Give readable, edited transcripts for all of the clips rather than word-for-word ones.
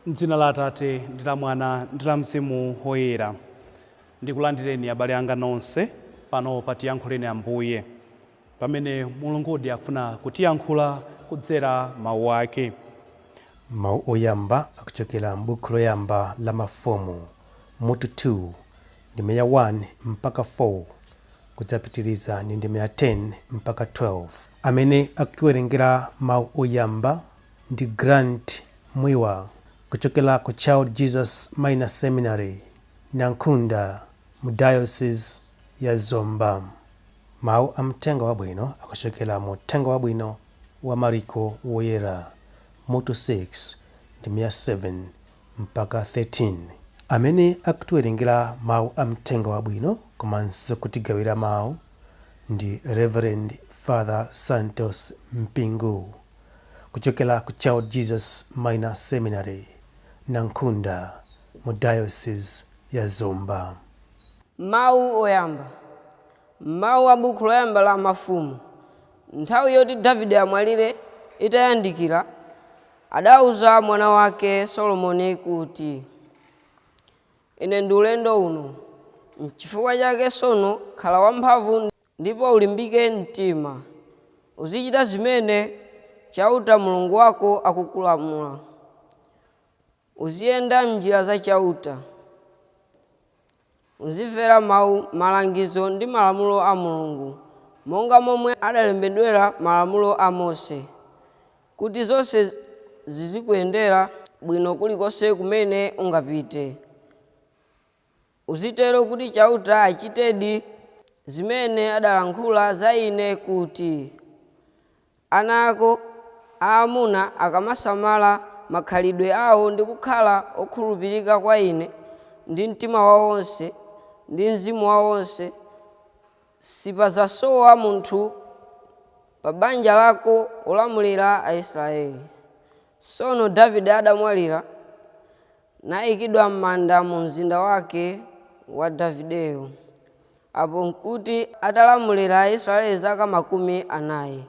M'dzina la Atate ndi la Mwana ndi la Mzimu Woyera. Ndikulandireni abale anga nonse pano pa Tiyankhuleni Ambuye, pamene Mulungudi akufuna kutiyankhula kudzera mawu ake. Mawu oyamba akuchokera m'buku loyamba la Mafumu, mutu 2, ndime ya 1 mpaka 4, kudzapitiriza ndi ndime ya 10 mpaka 12. Amene akutiwerengera mawu oyamba ndi Grant Mwiwa kuchokera ku Child Jesus Minor Seminary, Nankhunda, mu Diocese ya Zomba. Mawu a Mthenga Wabwino akuchokera mu Uthenga Wabwino wa Mariko Woyera, mutu 6, ndime ya 7 mpaka 13. Amene akutiwerengera mawu a Mthenga Wabwino komanso kutigawira mawu ndi Rev. Father Santos Mpingu kuchokera ku Child Jesus Minor Seminary, Nankhunda, mu Diocese ya Zomba. Mawu oyamba. Mawu a buku loyamba la Mafumu. Nthawi yoti Davide amwalire itayandikira, adauza mwana wake Solomoni kuti, Ine ndi ulendo uno. N'chifukwa chake tsono khala wamphamvu ndipo ulimbike mtima. Uzichita zimene Chauta Mulungu wako akukulamula. Uziyenda m'njira za Chauta. Uzimvera mau, malangizo ndi malamulo a Mulungu, monga momwe adalembedwera m'malamulo a Mose, kuti zonse zizikuyendera bwino kulikonse kumene ungapite. Uzitero kuti Chauta achitedi zimene adalankhula za ine kuti, Ana ako aamuna akamasamala makhalidwe ao ndi kukhala okhulupirika kwa Ine ndi mtima wao wonse ndi mzimu wao wonse, sipadzasowa munthu pa banja lako wolamulira Aisraele. Tsono Davide adamwalira, naikidwa m'manda mu mzinda wake wa Davideyo. Apo nkuti atalamulira Aisraele zaka 40.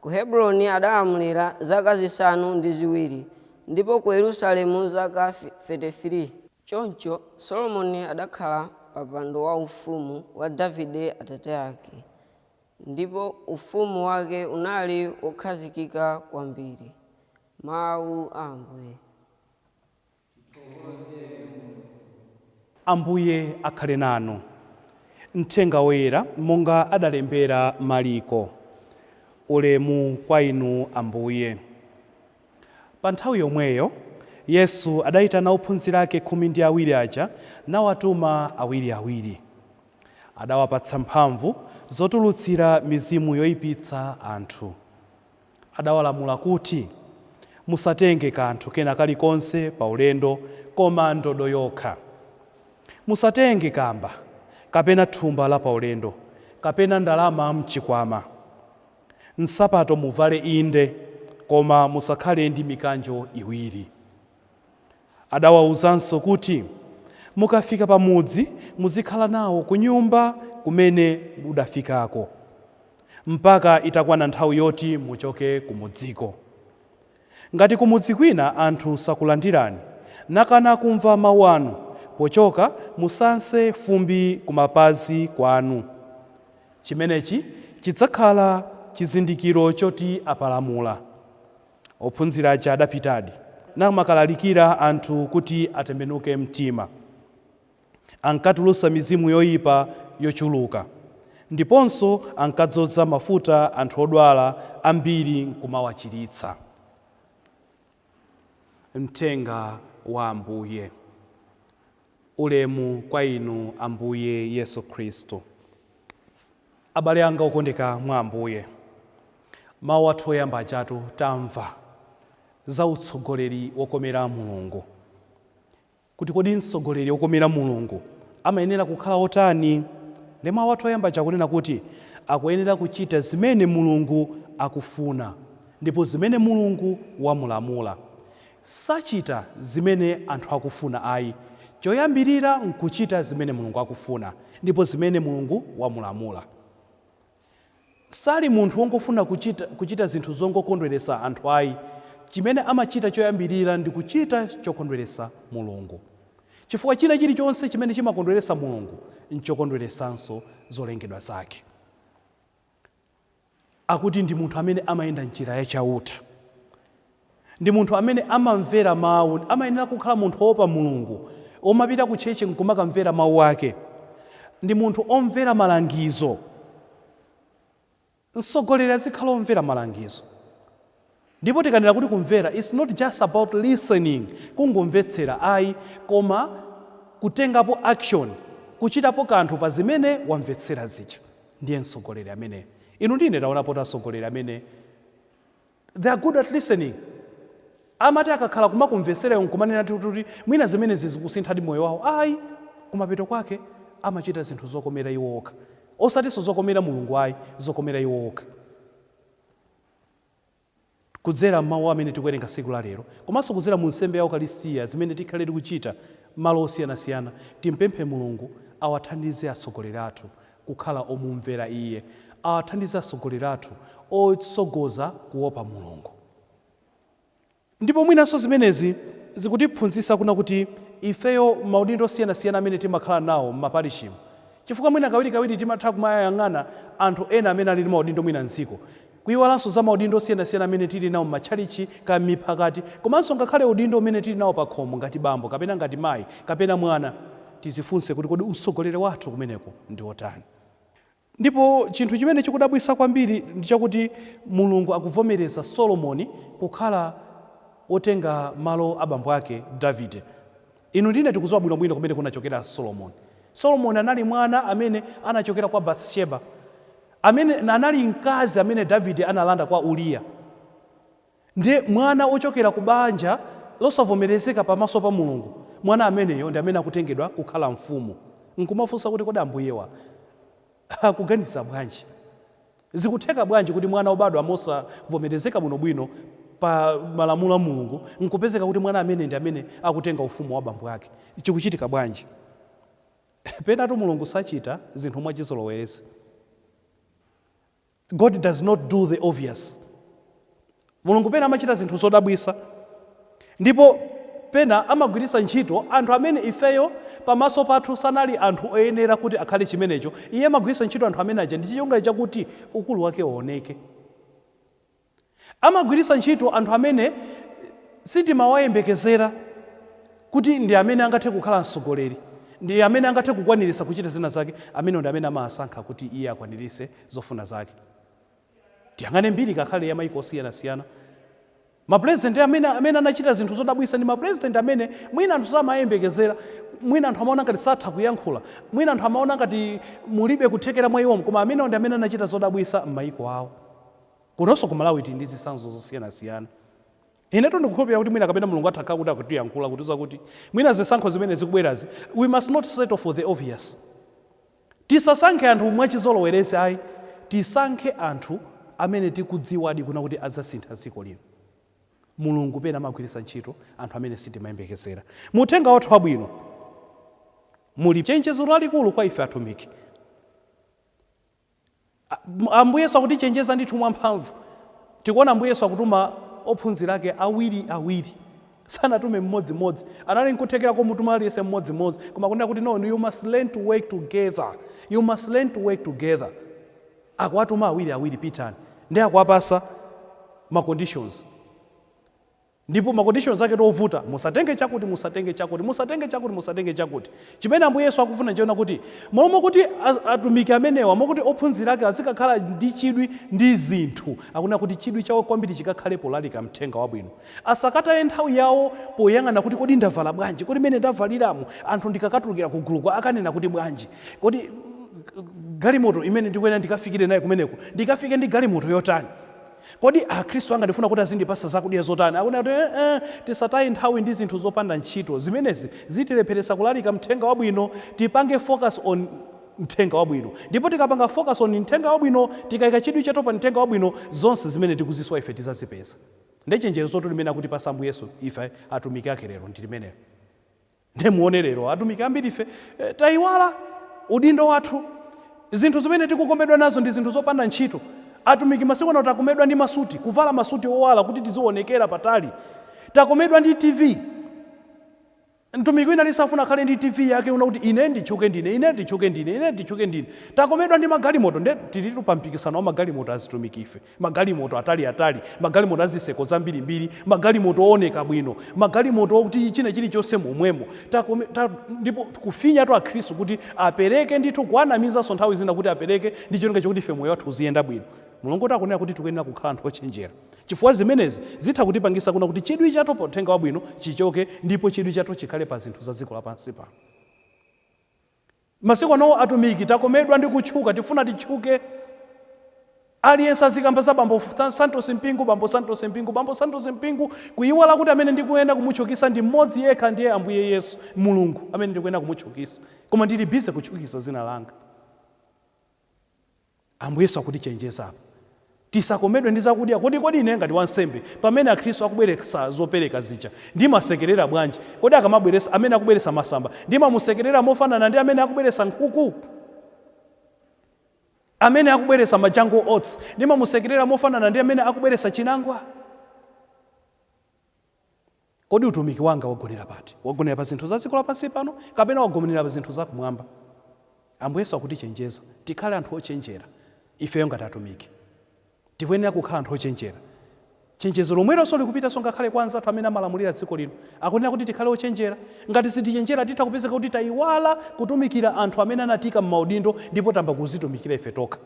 Ku Hebroni adalamulira zaka 7, ndipo ku Yerusalemu zaka 33. Choncho Solomoni adakhala pa mpando waufumu wa Davide atate ake, ndipo ufumu wake unali wokhazikika kwambiri. Mau a Ambuye. Ambuye akhale nanu. Mthenga Woyera monga adalembera Mariko. Ulemu kwa inu Ambuye. Pa nthawi yomweyo Yesu adaitana ophunzira ake 12 aja nawatuma awiriawiri. Adawapatsa mphamvu zotulutsira mizimu yoipitsa anthu. Adawalamula kuti, Musatenge kanthu kena kalikonse pa ulendo koma ndodo yokha. Musatenge kamba, kapena thumba lapaulendo, kapena ndalama m'chikwama. Nsapato muvale inde, koma musakhale ndi mikanjo iwiri. Adawauzanso kuti, Mukafika pa mudzi, muzikhala nawo kunyumba kumene mudafikako, mpaka itakwana nthawi yoti muchoke kumudziko. Ngati kumudzi kwina anthu sakulandirani, nakana kumva mau anu, pochoka musanse fumbi kumapazi kwanu. Chimenechi chidzakhala chizindikiro choti apalamula. Ophunzira aja adapitadi, namakalalikira anthu kuti atembenuke mtima. Ankatulutsa mizimu yoipa yochuluka, ndiponso ankadzoza mafuta anthu odwala ambiri nkumawachiritsa. Mthenga wa Ambuye. Ulemu kwa Inu Ambuye Yesu Khristu. Abale anga okondeka mwa Ambuye, mawu athu oyamba ajatu tamva za utsogoleri wokomera Mulungu. Kuti kodi mtsogoleri wokomera Mulungu amayenera kukhala wotani? Ndi mawu athu oyamba aja akunena kuti akuyenera kuchita zimene Mulungu akufuna ndipo zimene Mulungu wamulamula. Sachita zimene anthu akufuna ayi, Choyambirira nkuchita zimene Mulungu akufuna ndipo zimene Mulungu wamulamula. Sali munthu wongofuna kuchita zinthu zongokondweresa anthu ayi. Chimene amachita choyambirira ndi kuchita chokondweresa Mulungu, chifukwa china chilichonse chimene chimakondweresa Mulungu nchokondweresanso zolengedwa zake. Akuti ndi munthu amene amayenda njira yachauta, ndi munthu amene amamvera mawu. Amayenera kukhala munthu wopa Mulungu, omapita ku church nkumakamvera mawu ake. Ndi munthu omvera malangizo. Mtsogoleri azikhala omvera malangizo. Ndipo tikanena kuti kumvera, it's not just about listening, kungomvetsera ayi, koma kutengapo action, kuchitapo kanthu pa zimene wamvetsera zija. Ndiye mtsogoleri amene inu ndine taonapo atsogoleri amene they are good at listening. Amati akakhala kumakumvetsera nkumanena kuti mwina zimene zikusinthadi moyo wawo, ayi, kumapeto kwake amachita zinthu zokomera iwo okha, osatinso zokomera Mulungu ayi, zokomera iwo okha. Kudzera mawu amene tikuwerenga tsiku la lero, komanso kudzera mu nsembe ya Ukaristiya zimene tikhale tikuchita malo osiyanasiyana, timpemphe Mulungu awathandize atsogoleri athu kukhala omumvera iye, awathandize atsogoleri athu otsogoza kuopa Mulungu. Ndipo mwinanso zimenezi zikutiphunzitsa kuna kuti ifeyo maudindo osiyanasiyana amene timakhala nawo m'maparishimo, chifukwa mwina kawirikawiri timatha kumayang'ana anthu ena amene ali ndi maudindo mwina mdziko, kuyiwalanso za maudindo osiyanasiyana amene tili nawo m'matchalichi ka m'miphakati, komanso ngakhale udindo umene tili nawo pa khomo ngati bambo kapena ngati mayi kapena mwana. Tizifunse kuti kodi utsogoleri wathu kumeneko ndi otani? Ndipo chinthu chimene chikudabwitsa kwambiri ndi chakuti Mulungu akuvomereza Solomoni kukhala otenga malo abambo ake Davide. Inu ndine tikudziwa bwinobwino kumene kunachokera Solomoni. Solomoni anali mwana amene anachokera kwa Bathsheba, amene anali mkazi amene Davide analanda kwa Uriya. Ndiye mwana ochokera ku banja losavomerezeka pamaso pa Mulungu, mwana ameneyo ndi amene akutengedwa kukhala mfumu. Nkumafunsa kuti kodi Ambuyewa akuganiza bwanji? Zikutheka bwanji kuti mwana obadwa mosavomerezeka bwinobwino pa malamulo a Mulungu nkupezeka kuti mwana amene ndi amene akutenga ufumu wa bambo ake? Chikuchitika bwanji? Penatu Mulungu sachita zinthu mwachizoloweresi. God does not do the obvious. Mulungu pena amachita zinthu zodabwisa, ndipo pena amagwiritsa ntchito anthu amene ifeyo pamaso pathu sanali anthu oyenera kuti akhale chimenecho. Iye amagwiritsa ntchito anthu amene aja ndi cholinga chakuti ukulu wake uoneke. Amagwiritsa ntchito anthu amene sitimawayembekezera kuti ndi amene angathe kukhala mtsogoleri, ndi amene angathe kukwaniritsa kuchita zina zake. Amene ndi amene amasankha kuti iye akwaniritse zofuna zake. Tiyang'ane mbiri kakhale ya maiko osiyanasiyana. Mapurezidenti amene anachita zinthu zodabwitsa ndi mapurezidenti amene mwina anthu samayembekezera, mwina anthu amaona ngati satha kuyankhula, mwina anthu amaona ngati mulibe kuthekera mwa iwomo, koma amenewo ndi amene anachita zodabwitsa m'mayiko awo. Kunonso ku Malawi tili ndi zitsanzo zosiyanasiyana. Inetu ndikukhulupirira kuti mwina kapena Mulungu atakhala kuti akutiyankhula kutiuza kuti mwina zisankho zimene zikubwerazi, we must not settle for the obvious. Tisasankhe anthu mwachizoloweresi ayi, tisankhe anthu amene tikudziwadi kuna kuti adzasintha dziko lino. Mulungu pena amagwiritsa ntchito anthu amene sitimayembekezera. Muthenga wathu wabwino muli chenjezo lalikulu kwa ife atumiki. Ambuye Yesu akutichenjeza ndithu mwamphamvu. Tikuona Ambuye Yesu akutuma ophunzira ake awiri awiri, sanatume mmodzimmodzi. Anali nkuthekera komutuma aliyense mmodzimmodzi, koma kunena kuti no, you must learn to work together, you must learn to work together. Akuwatuma awiri awiri, pitani, ndi akuwapasa ma conditions, ndipo ma conditions ake tovuta: musatenge chakuti, musatenge chakuti, musatenge chakuti, musatenge chakuti. Chimene Ambuye Yesu akufuna nchiona kuti momwe kuti atumiki amenewa, mokuti ophunzira ake azikakhala ndi chidwi ndi zinthu, akunena kuti chidwi chawo kwambiri chikakhale polalika mthenga wabwino. Asakataye nthawi yawo poyang'ana kuti kodi ndavala bwanji, kodi mene ndavaliramo anthu ndikakatulukira kuguluko akanena kuti bwanji, kodi galimoto imene ndikuyenda ndikafikire naye kumeneko ndikafike ndi galimoto yotani, kodi Akhristu anga ndifuna kuti azindipasa zakudya zotani. Akunena kuti tisataye nthawi ndi zinthu zopanda ntchito zimenezi, zitilepheresa kulalika mthenga wabwino. Tipange focus on mthenga wabwino, ndipo tikapanga focus on mthenga wabwino, tikayika chidwi chathu pa mthenga wabwino, zonse zimene tikuzisowa ife tizazipeza. Ndi chenjezo limene akutipasa Ambuye Yesu ife atumiki ake lero ndi limenelo. Ndimuone lero atumiki ambiri ife tayiwala udindo wathu. Zinthu zimene tikukomedwa nazo ndi zinthu zopanda ntchito. Atumiki masiku ano takomedwa ndi masuti, kuvala masuti owala kuti tizionekera patali. Takomedwa ndi TV. Mtumiki wina lisafuna akhale ndi TV yake, una kuti ine nditchuke ndine, ine nditchuke ndine, ine nditchuke ndine. Takomedwa ndi magalimoto. Nde tilitu pa mpikisano wa magalimoto azitumiki ife. Magalimoto ataliatali, magalimoto aziseko zambirimbiri, magalimoto ooneka bwino, magalimoto okuti china chilichonse momwemo. Ndipo kufinyatu akhristu kuti apereke ndithu, kuanamizanso nthawi zina kuti apereke ndi cholinga chokuti ife moyo wathu uziyenda bwino. Mulungu akunena kuti tikuyenera kukhala anthu ochenjera, chifukwa zimenezi zitha kutipangisa kuna kuti chidwi chathu pa uthenga wabwino chichoke, ndipo chidwi chathu chikhale pa zinthu za dziko lapansi pano. Masiku ano atumiki takomedwa ndi kutchuka, tifuna titchuke. Aliyense azikamba za Bambo Santos Mpingu, Bambo Santos Mpingu, Bambo Santos Mpingu, kuyiwala kuti amene ndikuyenda kumutchukisa ndi mmodzi yekha, ndiye Ambuye Yesu, Mulungu amene ndikuyenda kumutchukisa, koma ndili busy kutchukisa dzina langa. Ambuye Yesu akutichenjeza apa, tisakomedwe ndi zakudya. Kodi ine ngati wansembe, pamene akhristu akubweretsa zopereka zija, ndimasekerera bwanji? Kodi akamabweretsa, amene akubweretsa masamba ndimamusekerera mofanana ndi amene akubweretsa nkhuku? Amene akubweretsa ma Jungle Oats ndimamusekerera mofanana ndi amene akubweretsa chinangwa? Kodi utumiki wanga wagonera pati? Wagonera pa zinthu za dziko lapansi pano, kapena wagonera pa zinthu zakumwamba? Ambuye Yesu akutichenjeza tikhale anthu ochenjera. Ifeyo ngati atumiki tikuyenera kukhala anthu ochenjera. Chenjezo lomwelonso likupitanso ngakhale kwa anzathu amene amalamulira dziko lino. Akunena kuti tikhale ochenjera. Ngati sitichenjera, titha kupezeka kuti tayiwala kutumikira anthu amene anatika m'maudindo, ndipo tamba kuzitumikira ife tokha.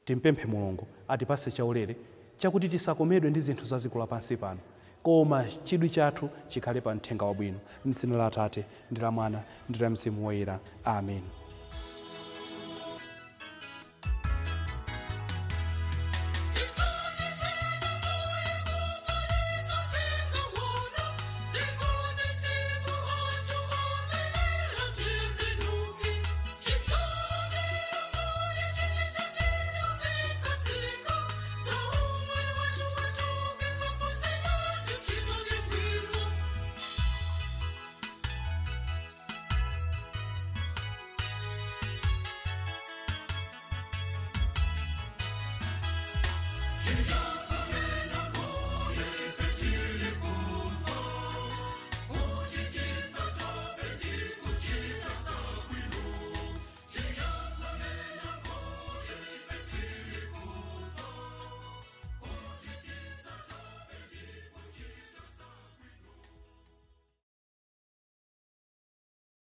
Timpemphe Mulungu atipase chaulere chakuti tisakomedwe ndi zinthu za dziko lapansi pano, koma chidwi chathu chikhale pa mthenga wabwino. Mdzina la Atate ndi la Mwana ndi la Mzimu Woyera, amen.